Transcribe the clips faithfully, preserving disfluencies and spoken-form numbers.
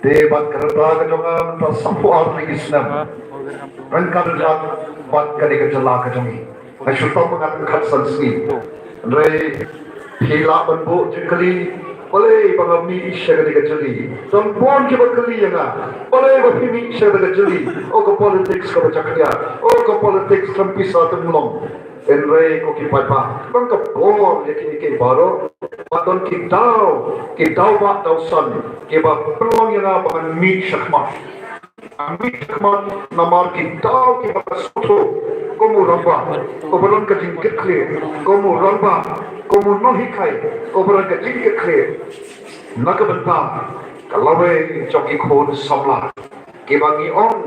Te bad ka rta ka jong nga mynta saphew ar tylli ki snem ryngkat ryngkat bad kane ka jylla ka jong ngi. Nga shu tang ba nga khatsan sngi. Hynrei phi lah ban buh jingkylli, balei ba nga mih sha kane ka jylli? Don bun kiba kylli ïa nga, balei ba phi mih sha kane ka jylli? O ka politics kaba jakhlia, o ka politics tang pisa tang long. Hynrei ko ki paidbah, tang ka por ïa kine ki baroh, ba don ki daw, ki daw ba daw san kiba pynlong ïa nga ba ngan mih shakhmat. Ngan mih shakhmat namar ki daw kiba sngewthuh, kum u rangbah uba don ka jingkitkhlieh, kum u rangbah, kum u nonghikai uba don ka jingkitkhlieh. Na ka bynta ka lawei jong ki khun samla, kiba ngi ong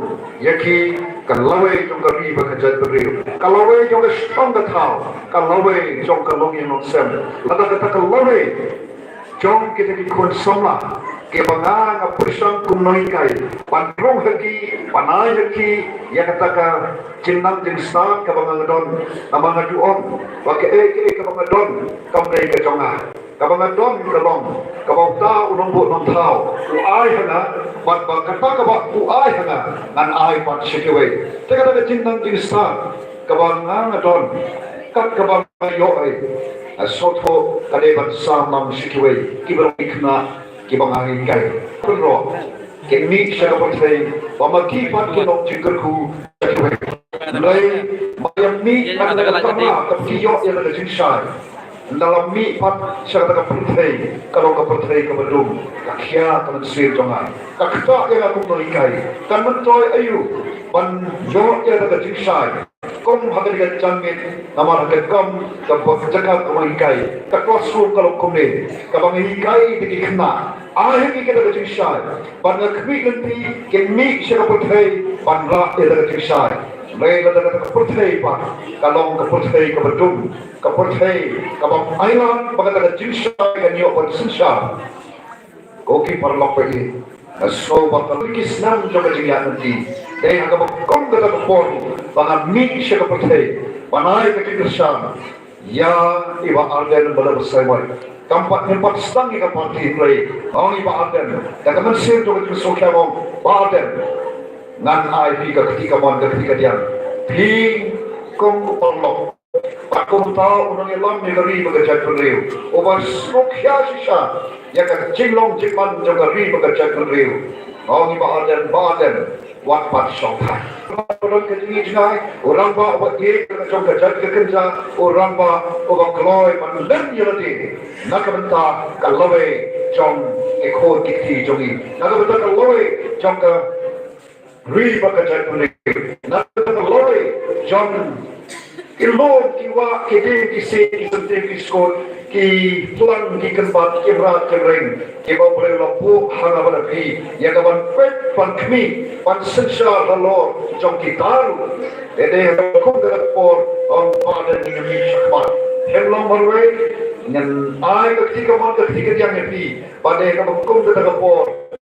ïa ki ka lawei jong ka ri bad ka jaitbynriew, ka lawei jong ka shnong ka thaw, ka lawei jong ka longïing longsem. Lada kata ka lawei jong kita ki khun samla, kiba nga nga pyrshang kum nonghikai ban rung ha ki, ban ai ha ki ïa kata ka jingnang jingstad kaba nga don. Namar nga ju ong ba kaei kaei kaba nga don kam dei ka jong nga. Kaba nga don ka long kaba uta u nongbuh nongthaw u ai ha nga, bad ba kata kaba u ai ha nga ngan ai pat sha kiwei. Te kata ka jingnang jingstad kaba nga nga don, kat kaba nga ïoh ei, nga sngewthuh ka dei ban sam lang sha kiwei, kiba long ki khynnah kiba nga hikai. Pynroi ki mih sha ka pyrthei ba ma ki pat ki long jingkyrkhu sha kiwei. Hynrei ma ïa mih na ka kamra ka phi ïoh ïa ka jingshai. Ynda la mih pat sha kata ka pyrthei, ka long ka pyrthei kaba dum, ka khia ka mynsiem jong nga, ka ktah ïa nga kum nonghikai. Kan myntoi aïu ban ïoh ïa ka jingshai? Kum ha kane ka janmiet, namar ha ka kam, ka ba ka jaka ka ba ngi hikai, ka classroom ka long kumne, ka ba ngi hikai ïa ki khynnah, ai ha ki kata ka jingshai. Bad nga khmih lynti kin mih sha ka pyrthei ban rah ïa ka jingshai. Hynrei lada kata ka pyrthei pat ka long ka pyrthei ka ba dum, ka pyrthei ka bym ailad ba kata ka jingshai kan ïoh ban synshar. Ko ki paralok ba ïeit, nga sngew ba ka long ki snam jong ka jingïaid lynti. Dei ha kaba kum kata ka por ba nga mih sha ka pyrthei ban ai ka jingkyrshan ïa i Bah Ardent Miller Basaiawmoit. Kam pat ngim pat sdang ïa ka party, hynrei ong i Bah Ardent, da ka mynsiem jong ka jingsngewkhia, ong Bah Ardent, ngan ai phi ka kti kamon ka kti kadiang. Phi kum u paralok, bad kumta u nongïalam ïa ka ri bad ka jaitbynriew, uba sngewkhia shisha ïa ka jinglong jingman jong ka ri bad ka jaitbynriew. Ong i Bah Ardent, Bah Ardent, wat pat shongthait. Ba don ka jingïaid, u rangbah uba ïeit ka jong ka jait ka kynja, u rangbah uba kloi ban leh ïa lade na ka bynta ka lawei jong ki khun ki kti jong ngi, na ka bynta ka lawei jong ka ri bad ka jaitbynriew, na ka bynta ka lawei jong ki lum ki wah, ki dieng ki siej, ki syntiew ki skud, ki phlang ki kynbat, ki mrad ki mreng, kiba U Blei u la buh ha nga bad ha phi ïa ka ban peit, ban khmih, ban synshar halor jong kita ruh. Te dei ha kaba kum kata ka por, ong Bah Ardent, ngi ngam mih shakhmat. Hynrei long marwei ngan ai ka kti kamon ka kti kadiang ïa phi. Bad dei ha kaba kum kata ka por,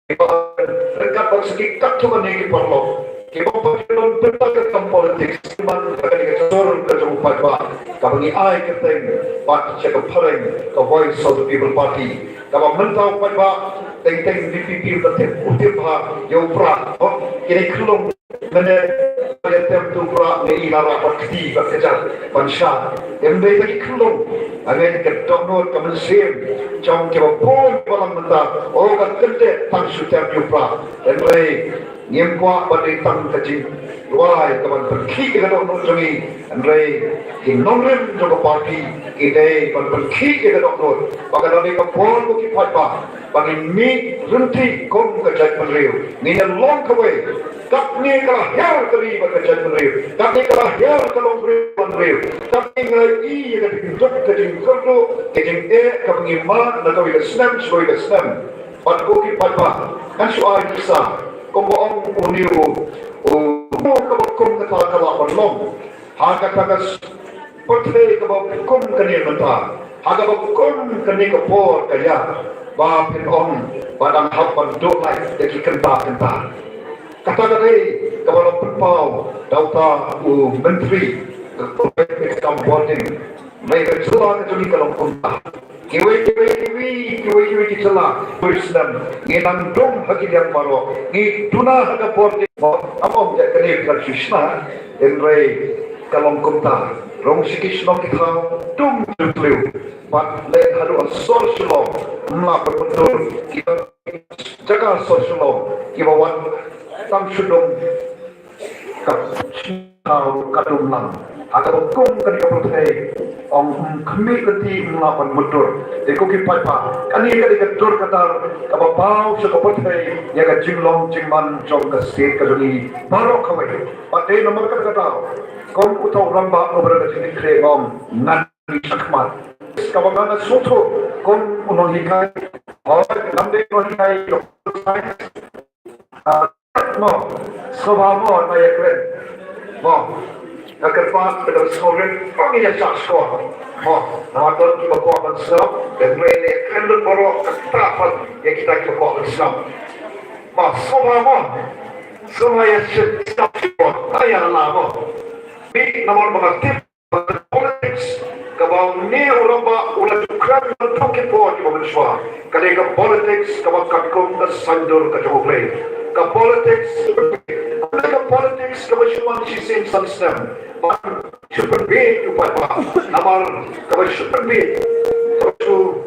ryngkat bad sa ki katto katne ki paralok kiba pat ki don bynta ka kam politics, ki man ka dei ka jor ka jong u paidbah, kaba ngi ai kyrteng pat sha ka phareng ka Voice of the People Party, kaba mynta u paidbah teng teng V P P u la tip, u tip bha ïa u Prah. Oh, kine ki khyllung, mynne ïa tem tu Prah, ngi i la rah bad kti bad kjat ban shad. Em dei ba ki khyllung, ngi ka dohnud ka mynsiem jong kiba bun kiba long mynta, oh, ka kyndit tang shu tem ïa u Prah. Hynrei ngim kwah ba dei tang ka jingduwai ka ban pynkhih ïa ka dohnud jong ngi, hynrei ki nongrim jong ka party ki dei ban pynkhih ïa ka dohnud ba ka dei ka bor ko ki paidbah ba ngin mih ryntih kum ka jaitbynriew. Ngin ïa long kawei. Katne ka la hiar ka ri bad ka jaitbynriew, katne ka la hiar ka longbriew bynriew, katne ngi la ïohi ïa ka jingduk, ka jingkyrduh, ka jingeh kaba ngi mad na kawei ka snem sha kawei ka snem. Bad ko ki paidbah, ngan shu ai pisa kumba ong une u, u, u kaba kum kata ka lah ban long ha kata ka pyrthei kaba kum kane mynta, ha kaba kum kane ka por ka ïa ba phin ong ba dang hap ban duh lait da ki kynta kynta. Kata ka dei kaba la pynpaw da uta u myntri ka kam bording. Mai ka jylla ka jong ngi ka long kumta. Kiwei kiwei kiwei kiwei kiwei ki jylla, kiwei snem ngi nang dum ha ki liang baroh, ngi duna ha ka bor. Ym ong ïa kane ka shisha, hynrei ka long kumta. Rung sha ki shnong ki thaw, dum ju tliw. Bad leit haduh sor Shillong, ym lah ban mynta ki jaka sor Shillong kiba wan tang shu dum ka thaw ka dum lang. Ha kaba kum kane ka pyrthei, ong, ym khmih lynti, ym lah ban mutdur. Te ko ki paidbah, kane ka dei ka dur ka dar kaba paw sha ka pyrthei ïa ka jinglong jingman jong ka state ka jong ngi baroh kawei. Bad dei namar kata ka daw, kum uta u rangbah uba don ka jingkitkhlieh, ong, ngan mih shakhmat. Kaba ngan sngewthuh kum u nonghikai, hooid, ngan dei nonghikai, ah, mo, sngewbha mo, na ïa kren. Mo, nga kyrpad, ka dang sngewrit, ba ngin ïa shah shkor. Mo, namar don kiba kwah ban sngap, dang mih ne kren lut baroh, kata pat ïa kita kiba kwah ban sngap. Mo, sngewbha mo, sngewbha ïa shah shkor, na ïa la mo. Mih namar ba nga tip, politics, kaba une u rangbah u la ju kren ha ki por kiba mynshuwa. Ka dei ka politics kaba katkum ka saiñdur ka jong U Blei. Ka politics, ka dei ka politics kaba shu wan shisien san snem. Ban shu pynbiej u paidbah. Namar kaba shu pynbiej, kaba shu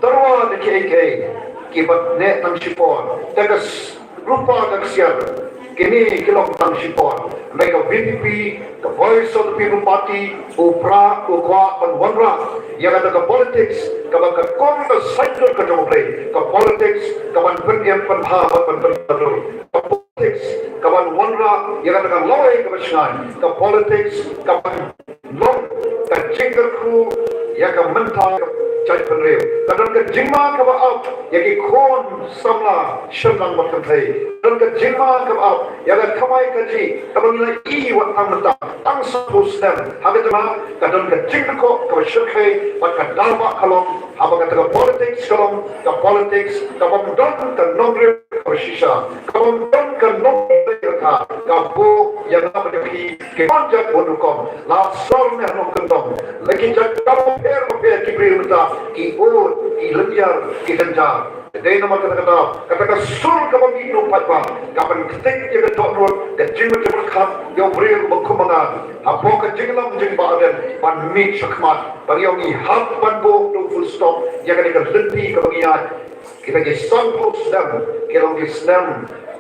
tyrwa da kiei kiei kiba neh tang shipor. Da ka s-, rupa ka ksiar, kine ki long tang shipor. Hynrei ka V P P, ka Voice of the People Party, u pra, u kwah ban wanrah ïa kata ka politics kaba katkum ka saiñdur ka jong U Blei, ka politics kaban pynim pynbha bad ban pynbha dur, ka politics kaban wanrah ïa kata ka lawei kaba shngaiñ, ka politics kaban long ka jingkyrkhu ïa ka mynta ka jaitbynriew. Ka don ka jingma kaba ap ïa ki khun samla shynrang bad kynthei. Ka don ka jingma kaba ap ïa ka kamai kajih kaba ngi la ïohi wat tang mynta tang sawphew snem. Ha ka jingma ka don ka jingkyrkhu kaba shyrkhei bad ka daw ba ka long haba kata ka politics ka long ka politics kaba ym don ka nongrim kaba shisha, kaba ym don ka nongrim ka, ka buh ïa nga bad ïa phi ki khun jait bun rukom, la sor ne ha nongkyndong, la ki jait kaba pher bapher ki briew mynta, ki ud, ki lynñiar, ki jynjar. Dei namar kata ka daw, kata ka sur kaba mih na u paidbah, kaban ktik ïa ka dohnud, ka jingmut jingpyrkhat ïa u briew uba kum ma nga hapoh ka jingïalam jingbahadien ban mih shakhmat, ba ngi ong ngi hap ban buh da u full stop ïa kane ka lynti kaba ngi ïaid. Kita ki sanphew snem ki long ki snem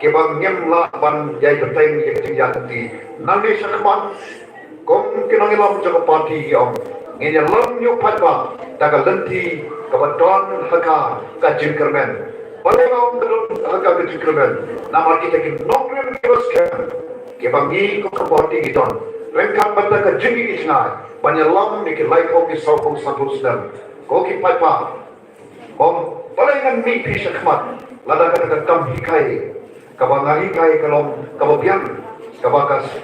kiba ngim lah ban ïai bteng ïa ka jingïaid lynti. Nangne shakhmat, kum ki nongïalam jong ka party ki ong, ngin ïalam ïa u paidbah da ka lynti kaba don ha ka, ka jingkyrmen. Balei nga ong ka don ha ka, ka jingkyrmen? Namar kita ki nongrim kiba skhem, kiba ngi kum ka party ngi don ryngkat bad ka jingïohi jngai ban ïalam ïa ki laiphew, ki sawphew, sanphew snem. Ko ki paidbah, ong, balei ngan mih phi shakhmat? Lada kata ka kam hikai kaba nga hikai ka long kaba biang, kaba ka s-,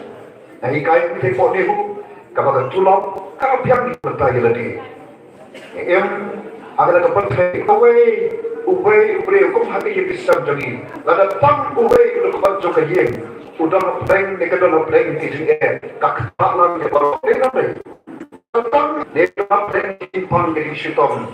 nga hikai kumta hapoh NEHU, kaba ka tulop ka biang ïa mynta ïa lade. Em, ha kata ka pyrthei uwei, uwei u briew kum ha ka ïing ka sem jong ngi, lada tang uwei u dkhot jong ka ïing u don hapdeng ne ka don hapdeng ki jingeh, ka ktah lang ïa baroh. Dei namar Tang ne ka pdeng ki jingpang ki jingshitom.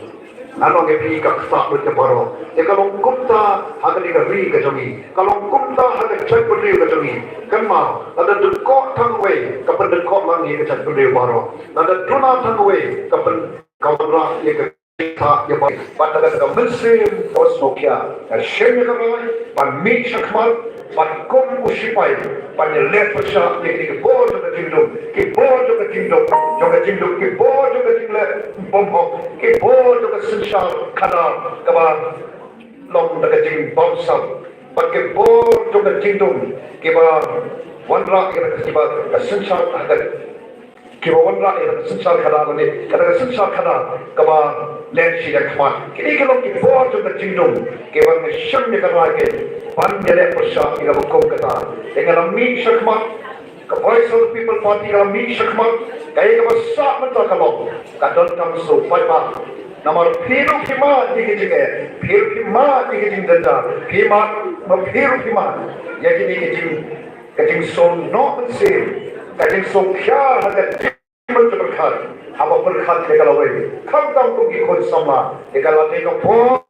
Nga ong ïa phi ka ktah lut ïa baroh. Te ka long kumta ha kane ka ri ka jong ngi. Ka long kumta ha ka jaitbynriew ka jong ngi. Kynmaw, lada dkoh tang uwei, ka pyndkoh lang ïa ka jaitbynriew baroh. Lada duna tang uwei, ka pyn, ka wanrah ïa ka Bad na kata ka mynsiem ka sngewkhia, nga shim ïa ka rai ban mih shakhmat, ban kum u shipai, ban ïaleh pyrshah ïa ki bor jong ka jingdum, ki bor jong ka jingdum, jong ka jingdum, ki bor jong ka jingleh bymhok, ki bor jong ka synshar khadar kaba long da ka jingbamsap, bad ki bor jong ka jingdum kiba wanrah ïa ka, kiba ka synshar ha ka Kiba wanrah ïa ka synshar khadar lane kata ka synshar khadar kaba leh shi leh khmat. Kine ki long ki bor jong ka jingdum kiba nga shim ïa ka rai ban ïaleh pyrshah ïa kaba kum kata. Te nga la mih shakhmat, ka Voice of the People Party ka la mih shakhmat. Kaei kaba sah mynta ka long, ka donkam sngewbha. Namar phi ruh phi mad ïa ki jingeh, phi ruh phi mad ïa ki jingjynjar, phi mad, ma phi ruh phi mad ïa kine ki jing, ka jingsngewnoh mynsiem, ka jingsngewkhia ha ka jingmut jingpyrkhat. haba pyrkhat ïa ka lawei, khamtam kum ki khun samla, ïa ka lade ka por,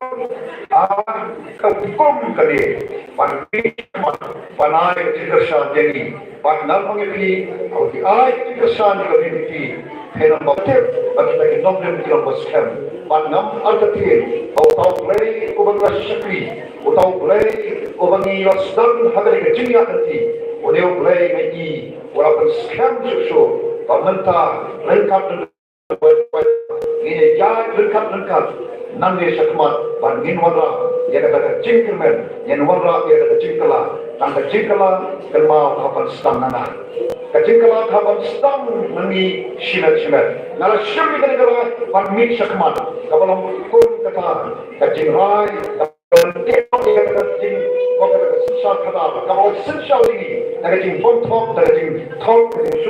ah, ka kum kane, ban mih, ban ai ka jingkyrshan ïa ngi, ban ngam ong ïa phi, haba phi ai ka jingkyrshan ïa ka ri phi, phin ym ba tip ba kita ki nongrim ki long ba skhem, ban ngam artatien ba uta U Blei uba ngi la shakri, uta U Blei uba ngi la sdang ha kane ka jingïaid lynti, une U Blei ngi i u la pynskhem shuh shuh ba mynta ryngkat ryngkat, ngin ïaid ryngkat ryngkat nangne shakhmat ban ngin wanrah ïa kata ka jingkyrmen, ngin wanrah ïa kata ka jingkylla. Tang ka jingkylla kynmaw ka hap ban sdang na nga, ka jingkylla ka hap ban sdang na ngi shimet shimet. Nga la shim ïa kane ka rai ban mih shakhmat kaba long kum kata ka jingrai, kaba long kum kata ka jing, kum kata ka synshar khadar, kaba long synshar jong ngi, na ka jingbymthok, na ka jingthok, na ka jing